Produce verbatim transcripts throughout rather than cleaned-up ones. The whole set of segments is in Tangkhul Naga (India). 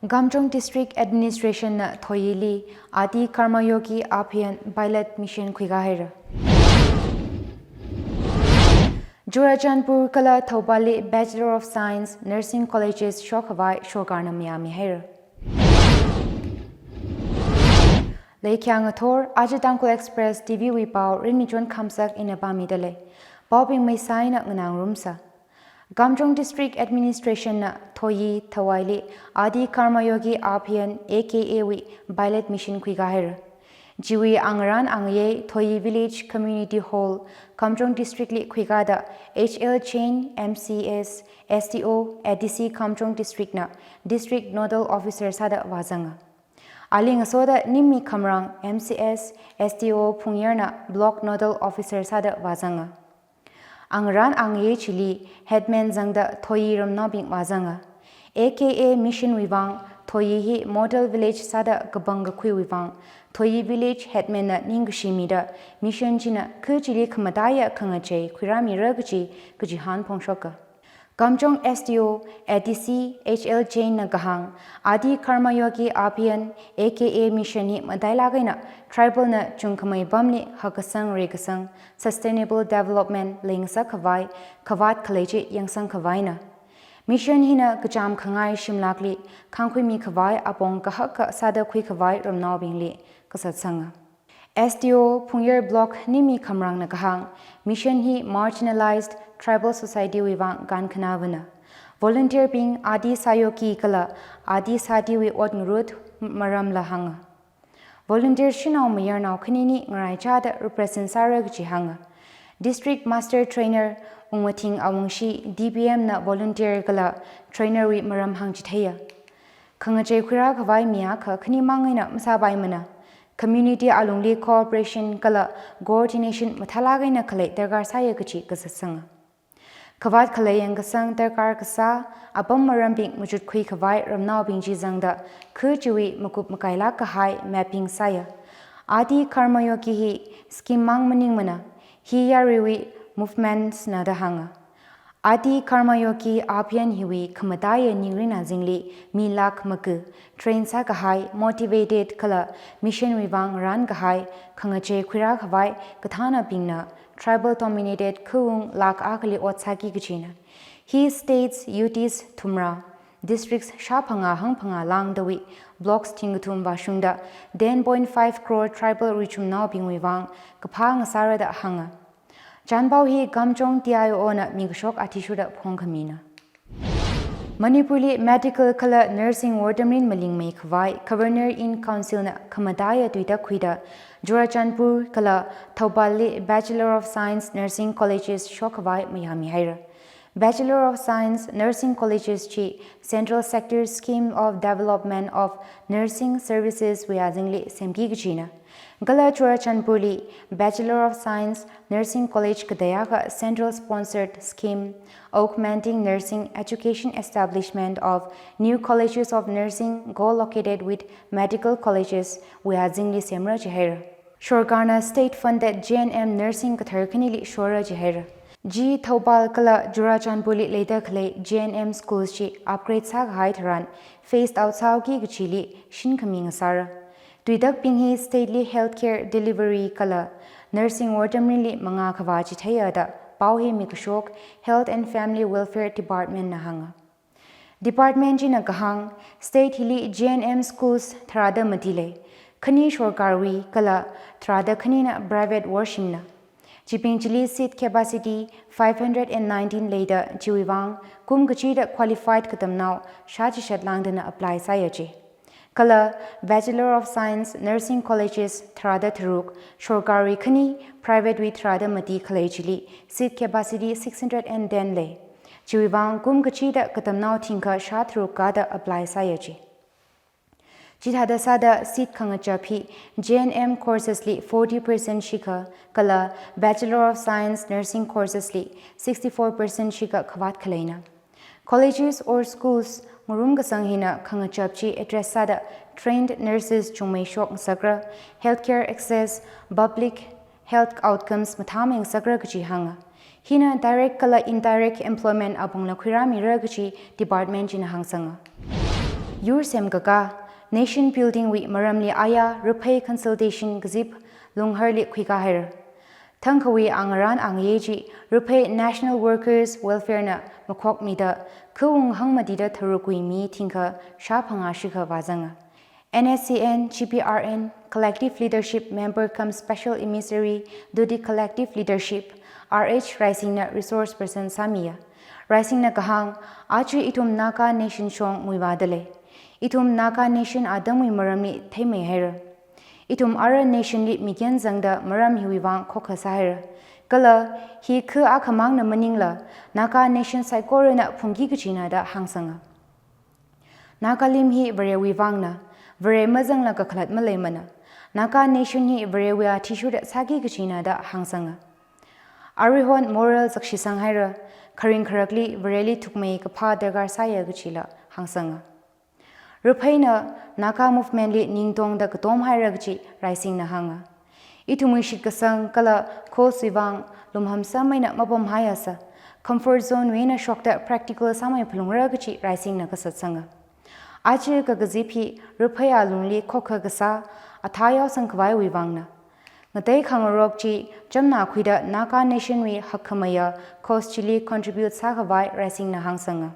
Kamjong District Administration na Thoyili Adi Karmayogi Abhiyan Pilot Mission khuikahaira. Churachandpur kala Thouballi Bachelor of Science Nursing Colleges shokkhavai sorkarna mayāmihaira. Leikhya ngathor aja Tangkhul Express T V wui pao Rinmichon Khamsak ina pāmidalei. Paobing maisā eina nganārumsa. Kamjong District Administration na Thoyi Thawaili Adi Karmayogi Abhiyan A K A wui Pilot Mission khuikahaira. Chiwui angarān angayei Thoyi Village Community Hall, Kamjong District li khuikada H L Jain, M C S, S D O, A D C Kamjong District na District Nodal Officer sāda vāzanga. Ali ngasoda Nimmi Khamrang, M C S, S D O Phungyar na Block Nodal Officer sāda vāzanga. Angarān angayei chili Headman zangda Thoyi ramnaobing vāzanga. A K A Mission wui vang Thoyi hi Model Village sāda kapangkakhuiwui vang Thoyi Village Headman na ningkashi mida mission china kha chili khamataiya khangachei khuirāmira kaji kachihān phongshoka. Kamjong S D O A D C H L Jain na kahāng, Adi Karmayogi Abhiyan A K A Mission hi matailāk eina tribal na chungkhamei pamli hakkasang reikasang, sustainable development leingasakkhavai khavāt khalei chi yangsangkhavaina. Mission hina kachām khangai shimlakli khangkhuimikhavai apong kahaka sāda khuikhavai ramnaobingli kazatsanga. S D O Phungyar Block Nimmi Khamrang na kahāng, mission hi marginalized tribal society wui vang kankhanavana. Volunteer bing Adi sāyoki kala Adi sātiwui ot ngarut maramla hānga. Volunteer shanao mayarnao khanini ngaraichada represent sāra kaji hānga. District Master Trainer Ungmathing Awungshi D P M na volunteer kala trainer wui maram hāngchitheiya. Khangachei khuirākhavai mi akha khanimang eina masāpaimana. Community alungli cooperation kala coordination mathālāk eina khalei darkar sāya kaji kazatsanga. Khavāt khalei yangkasang darkar kasā, apam marambing machutkhuikhavai ramnaobing chi zangda kha chiwui makup makailāk kahai mapping sāya. Adi Karmayogi hi scheme mang maningmana, hi yaruiwui movements na da hānga. Adi Karmayogi Abhiyan hiwui khamataiya ningrin azingli mi lakh maga train sākahai, motivated kala mission wui vang rānkahai, khangachei khuirākhavai kathānabingna tribal dominated khaung lakh akhali ot sāki kajina. Hi states U Ts thumrā, districts shāphangā hangphangā lāngdawui blocks thingkathum vāshungda ten point five crore tribal richumnaobingwui vang kaphā ngasāra da hānga. Chānpao hi Kamjong T I O na mikashok athishurda phongkhamina. Manipurli medical kala nursing wortamrin malingmeikhavai Governor in Council na khamataiya tuitak khuida Churachandpur kala Thouballi Bachelor of Science Nursing Colleges shokkhavai mayāmihaira. Bachelor of Science Nursing Colleges chi Central Sector Scheme of Development of Nursing Services wui azingli semki kajina. Kala Churachandpurli Bachelor of Science Nursing College katei akha Central Sponsored Scheme Augmenting Nursing Education Establishment of New Colleges of Nursing Co-located with Medical Colleges wui azingli semra jihaira. Sorkarna state funded G N M nursing kathar khanili shora jihaira. Chi Thoubal kala Churachandpurli leida khalei G N M schools chi upgrade sākahai tharan phased out sāki kajili shinkhami ngasāra. Tuitakbing hi state li healthcare delivery kala nursing wortamrinli mangā khavā chitheiya da pao hi mikashok Health and Family Welfare Department na hānga. Department china kahāng, state hili G N M schools tharāda mati lei, khani sorkarwui kala tharāda khanina private worshimna. Chibing chili seat capacity five hundred and nineteen leida chiwui vang kum kachida qualified katamnao shāchishat lāngdana apply sāya ji. Kala Bachelor of Science Nursing Colleges tharāda tharuk, sorkarwui khani, private wui tharāda mati khalei chili seat capacity six hundred and ten lei. Chiwui vang kum kachida katamnao thingkha shātharuk kāda apply sāya ji. Chithāda sāda seat khangachap hi G N M courses li forty percent shikha, kala Bachelor of Science Nursing courses li sixty-four percent shikha khavāt khaleina. Colleges or schools ngarumkasang hina khangachap chi address sāda trained nurses chungmei shok ngasakra, healthcare access, public health outcomes mathāmei ngasakra kaji hānga. Hina direct kala indirect employment apongla khuirāmira kaji department china hāngsanga. Yur semkakā, nation building wui maramli aya Raphei consultation kazip Lungharli khuikā haira. Thangkhawui angarān angayei chi Raphei National Workers Welfare na makhokmida, khawung hangmatida tharuk kuimi thingkha shāphangā shikha vāzanga. N S C N, G P R N, Collective Leadership Member cum Special Emissary to the Collective Leadership, R H Raisingna resource person sāmiya. Raisingna kahāng, aja ithum Naga Nation shong muivādalei. Ithum Naga Nation atamwui maramli theimei haira. Ithum ara nation li mikyan zangda maram hiwui vang khokha sāhaira. Kala, hi kha akhamangna maningla, Naga Nation saikorana phungki kachina da hāngsanga. Nagalim hi Varewui vangna, Vare mazangla kakhalat maleimana. Naga Nation hi Varewui athishurda sāki kachina da hāngsanga. Aruihon moral zakshisang haira, kharing kharakli Vareli thukmei kaphā darkar sāya kachila hāngsanga. Rapheina Naga movement li ningtongda katom haira kachi Raisingna hānga. Ithumwui shitkasang kala cause wui vang lumham sāmeina mapam haiasa, comfort zone wui eina shokta practical sāmei phalungra kachi Raisingna kasatsanga. Aja kakazip hi Raphei alungli khokha kasā, athā yaosang khavaiwui vangna. Ngatei khangarok chi chamna khuida Naga Nation wui hakkhameiya cause chili contribute sākhavai Raisingna hāngsanga.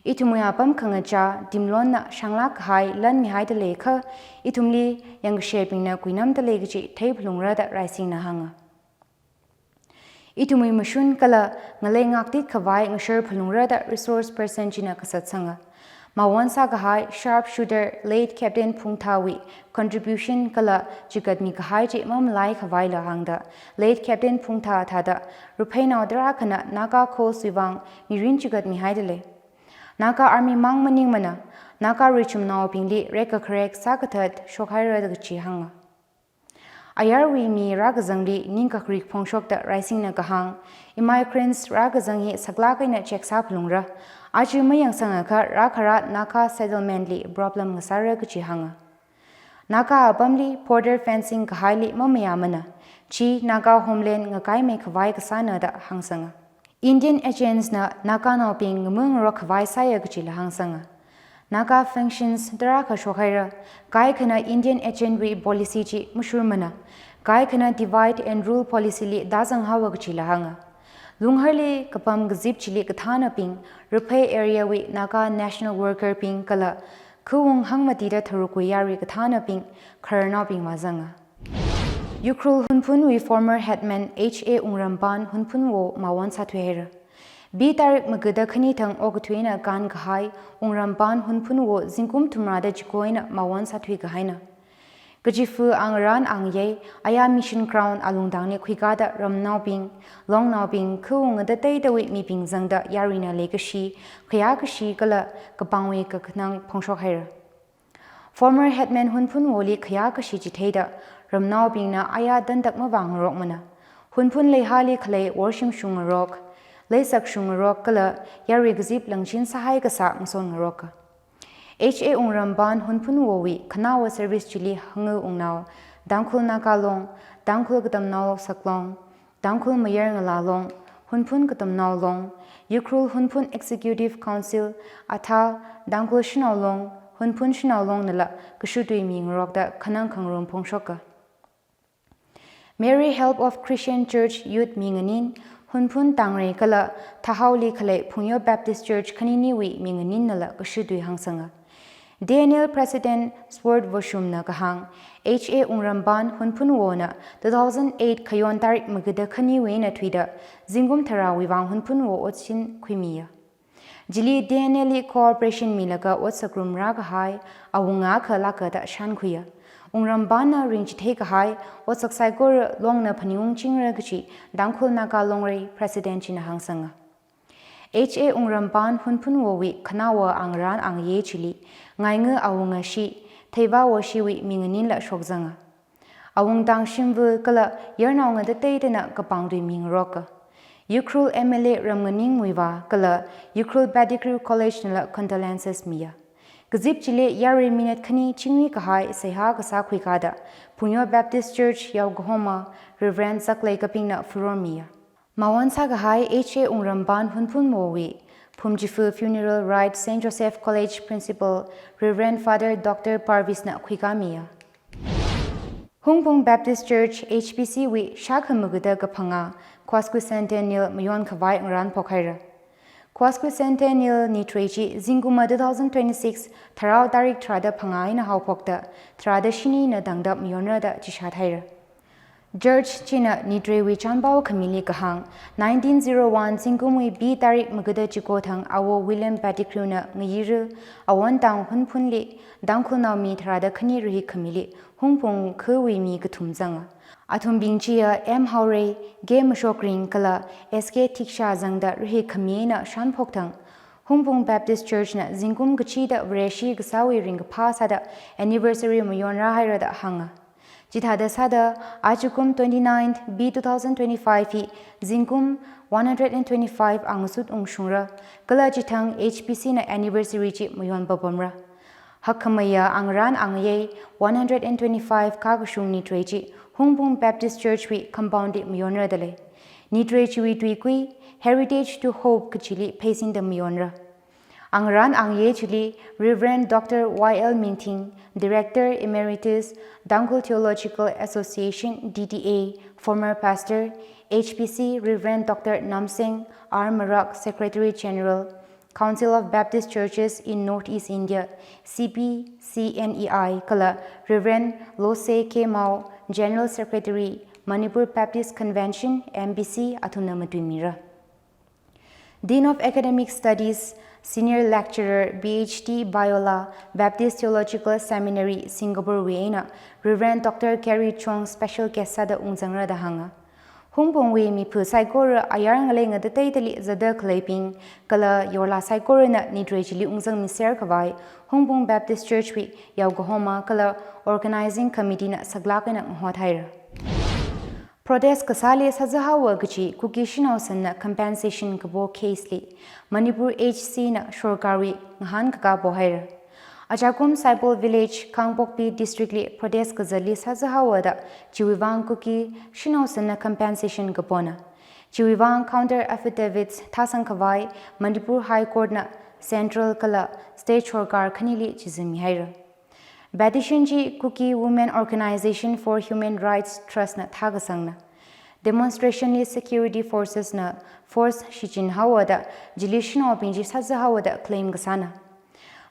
Ithumwui apam khangachā timlonna shanglāk kahai lan mihaida leikha, ithumli yangkashebingna kuinamda lei kachi thei phalungra da Raisingna hānga. Ithumwui mashun kala ngalei ngaktit khavai ngashar phalungra da resource person china kasatsanga. Mawon sākahai sharpshooter late Captain Phungthawui contribution kala chigatmi kahai chi mamalai khavaila hāngda, late Captain Phungtha thāda Rapheinao tarākhana Naga cause wui vang mirin chigatmi haida lei. Naga Army mang maningmana, Naga richumnaobingli rekkakharek sākathat shokhaira da kachi hānga. Ayarwui mi rākazangli ningkakrik phongshokda Raisingna kahāng, immigrants rākazang hi saklāk eina check sā phalungra, aja mayangsangakha rākharā Naga settlement li problem ngasāra kachi hānga. Naga apamli border fencing kahaili mamayāmana, chi Naga homeland ngakaimei khavai kasāna da hāngsanga. Indian agents na Naganaobing ngamangarok khavai sāya kachila hāngsanga. Naga functions tarākha shokhaira, kaikhana Indian agent wui policy chi mashurmana, kaikhana divide and rule policy li tāzang haowa kachila hānga. Lungharli kapam kazip chili kathānabing, Raphei area wui Naga national worker bing kala khawung hangmatida tharuk kui yarui kathānabing, khararnaobing vāzanga. Ukhrul Hunphunwui former headman H A Wungrambaan Hunphunwo mawon sāthui haira. B tarik magada khani thang okathui eina kānkahai Wungrambaan Hunphunwo zingkum thumrada chiko eina mawon sāthui kahaina. Kachifa angarān angayei, aya Mission Ground alungtangli khuikāda ramnaobing, longnaobing, khawung ngatateitawui mibing zangda yaruina leikashi, khayākashi kala kapangwui kakhanang phongshok haira. Former headman Hunphunwoli khayākashi chitheida, ramnaobingna aya tantak mavāngarokmana. Hunphun leihāli khalei worshim shungngarok, leisak shungngarok kala yarui kazip langchin sāhai kasā ngason ngaroka. H A Wungrambaan Hunphunwowui khanaowa service chili hanga wungnao, Tangkhul Naga Long, Tangkhul Katamnao Saklong, Tangkhul Mayar Ngala Long, Hunphun Katamnao Long, Ukhrul Hunphun Executive Council, Atha, Tangkhul Shanao Long, Hunphun Shanao Long nala kashutui mingarokda khanang khangarum phongshoka. Mary Help of Christian Church Youth minganin, Hunphun Tangrei kala Thahaoli khalei Phungyo Baptist Church khaniniwui minganin nala kashutui hāngsanga. D N L President Sword Voshumna kahāng, H A Wungrambaan Hunphunwona two thousand eight Khayon tarik magada khaniwui eina thuida, zingkum tharāwui vang Hunphunwo otsin khuimiya. Chili D N L li cooperation milaga otsak rumrā kahai, awunga khalaka da shānkhuiya. Wungrambaanna ringchithei kahai, otsak saikora longna phaningung chingra kachi, Tangkhul Naga Longrei President china hāngsanga. H A Wungrambaan Hunphunwowui khanaowa angarān angayei chili, ngainga awunga shi, Theiva Washiwui minganinla shokzanga. Awungtang shimva kala yarnao ngatateitana kapangtui mingaroka. Ukhrul M L A Ramnganing Muivah kala Ukhrul Pettigrew College nala condolences miya. Kazip chili yarui minute khani chingri kahai seihā kasā khuikāda, Phungyo Baptist Church yaokahoma Reverend Zaklei Kapingna furor miya. Mawon sākahai H A Wungrambaan Hunphunwowui Phumchifu Funeral Rite, Saint Joseph College Principal Reverend Father Doctor Parvis na khuikāmiya. Hungpung Baptist Church H B C wui shākha magada kaphangā quasquicentennial mayon khavai ngarān phokhaira. Quasquicentennial nitrai chi zingkum two thousand twenty-six Tharao tarik tharāda phangā eina haophokta tharāda shinina tangda mayonra da chishāt haira. Church china nitraiwui chānpao khamili kahāng, nineteen zero one zingkumwui B tarik magada chiko thang Awo William Pettigrew na ngayira, Awon town Hunphunli, Tangkhulnao mi tharāda khani rahik khamili, Hungpung khawui mi kathum zanga. Athumbing chiya M Haorei, K Mashokring kala S K Thiksha zangda rahik khami eina shānphok thang, Hungpung Baptist Church na zingkum kachida Vareshi kasāwui ringkaphā sāda anniversary mayonrā haira da hānga. Chithāda sāda, ajakum twenty-ninth B two thousand twenty-five hi zingkum one hundred and twenty-five angasut ungshungra, kala chithang H B C na anniversary chi mayon papamra. Hakkhamaya angarān angayei one hundred and twenty-five kakashung nitrai chi Hungpung Baptist Church wui compound li mayonra dalei. Nitrai chiwui tuikui, Heritage to Hope kachili pheisinda mayonra. Angarān angayei chili Reverend Doctor Y L Mingthing, Director Emeritus, Tangkhul Theological Association, T T A, former pastor, H B C Reverend Doctor Namseng R Marak, Secretary General, Council of Baptist Churches in Northeast India, C B C N E I, kala Reverend Lose K Mao, General Secretary, Manipur Baptist Convention, M B C, athumna matuimira. Dean of Academic Studies, Senior Lecturer, B H D Biola, Baptist Theological Seminary, Singapore wui eina Reverend Doctor Gary Chong special guest sāda ungzangra da hānga. Hungpungwui miphu saikora ayar ngalei ngatateitali zada khaleibing, kala yorla saikorana nitrai chili ungzangmiser khavai, Hungpung Baptist Church wui yaokahoma kala organizing committee na saklāk eina ngahot haira. Protest kasāli sāzahaowa kachi Kuki Shanao Sanna compensation kapo case li Manipur H C na sorkarwui ngahānkakā pohaira. Ajakum Saipol Village, Kangpokpi District li protest kazatli sāzahaowa da chiwui vang Kuki Shanao Sanna compensation kapona. Chiwui vang counter affidavits thāsang khavai Manipur High Court na Central kala State sorkar khanili chizammi haira. Petition chi Kuki Women Organization for Human Rights Trust na thākasangna. Demonstration li security forces na force shichinhaowa da, chili shanaobing chi sāzahaowa da claim kasāna.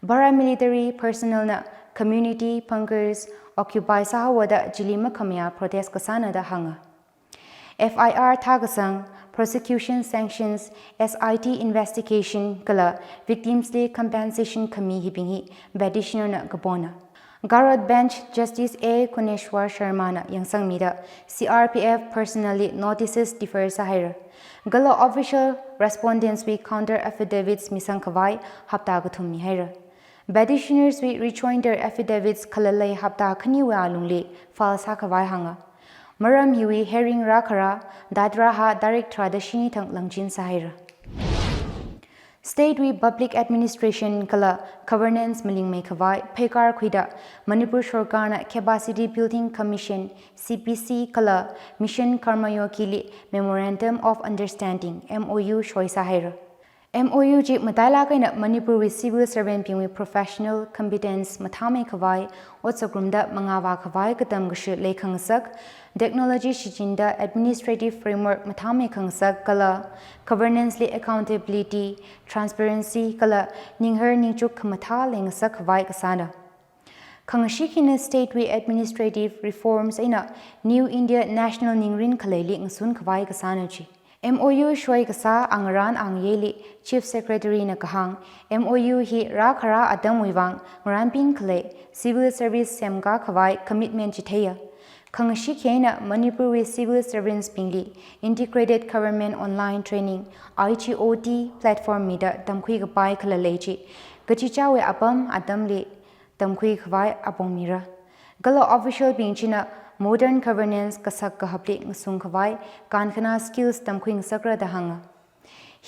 Paramilitary personnel na community bunkers occupy sāhaowa da, chili makhamayā protest kasāna da hānga. F I R thākasang, prosecution sanctions, S I T investigation kala victims li compensation khami hibing hi petitioner na kapona. Garod Bench Justice A Guneshwar Sharma na yangsangmida C R P F personnel li notices defer sāhaira. Kala official respondents wui counter affidavits misang khavai hapta kathum mihaira. Petitioners wui rejoinder affidavits khalalei hapta khaniwui alungli file sākhavai hānga. Maram hiwui hearing rākhara, date rāhā tarik tharāda shini thang langchin sāhaira. State wui public administration kala governance malingmei khavai pheikar khuida Manipur sorkarna Capacity Building Commission, C B C, kala Mission Karmayogi li Memorandum of Understanding, M O U, soi sāhaira. M O U chi matailāk eina Manipur wui civil servant bingwui professional competence mathāmei khavai, ot sāngarumda mangāvā khavai katam kashi leikhangasak, technology shichinda administrative framework mathāmei khangasak kala governance li accountability, transparency kala ninghar ningchuk khamathā leingasak khavai kasāna. Khangashik hina state wui administrative reforms eina New India National Ningrin khaleili ngasun khavai kasāna chi. M O U soi kasā angarān angayeili Chief Secretary na kahāng, M O U hi rākhara atamwui vang ngarānping khalei civil service semkā khavai commitment chitheiya. Khangashik eina Manipur wui civil servants bingli Integrated Government Online Training, I G O T, platform mida tamkhui kapai khalalei chi kachichāwui apam atamli tamkhui khavai apong mira. Kala official bing china modern governance kasak kahapli ngasung khavai kankhana skills tamkhui ngasakra da hānga.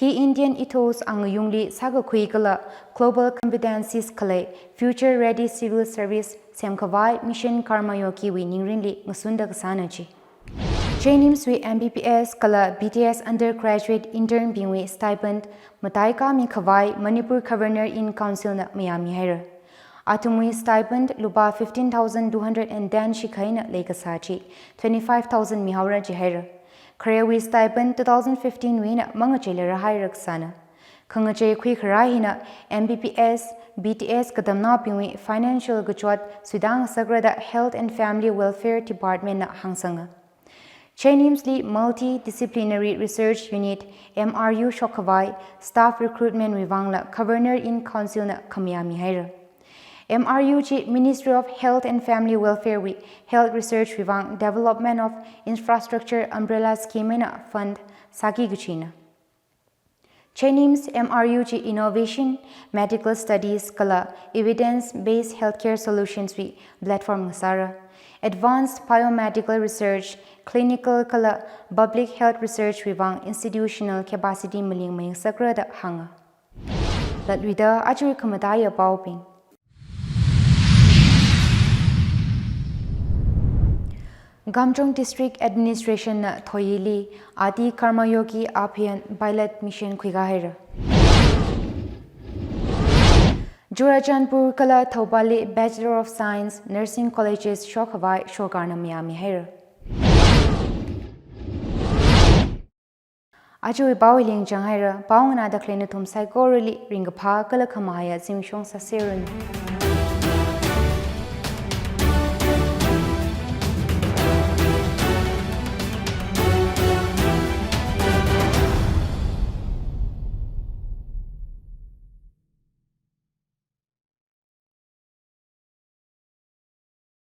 Hi Indian ethos angayungli sākakhui kala global competencies khalei future ready civil service sem khavai Mission Karmayogi wui ningrinli ngasunda kasāna chi. JNIMS wui MBBS kala BDS undergraduate intern bingwui stipend mataikāmi khavai Manipur Governor in Council na mayāmi haira. Athumwui stipend lupā fifteen thousand two hundred and ten shikha eina leikasā chi twenty-five thousand mihaora jihaira. Kharewui stipend two thousand fifteen wui eina mangachei lerāhaira kasāna. Khangachei khuikharā hina MBBS, BDS katamnaobingwui financial kachot suitāngasakra da Health and Family Welfare Department na hāngsanga. JNIMS li Multidisciplinary Research Unit, MRU shokkhavai staff recruitment wui vangla Governor in Council na khamayāmi haira. MRU chi Ministry of Health and Family Welfare wui Health Research wui vang Development of Infrastructure Umbrella Scheme eina fund sāki kachina. JNIMS MRU chi innovation, medical studies kala evidence-based healthcare solutions wui platform ngasāra. Advanced biomedical research, clinical kala public health research wui vang institutional capacity malingmeingasakra da hānga. Latluida ajawui khamataiya paobing. Kamjong District Administration na Thoyili Adi Karma Yogi Abhiyan pilot mission khuikā haira. Churachandpur kala Thoubal li Bachelor of Science Nursing Colleges shokkhavai sorkarna mayāmi haira. Ajawui pao hili ngachang haira, pao nganāda khalei nathum saikorali ringkaphā kala khamahaiya zimiksho sāseranu.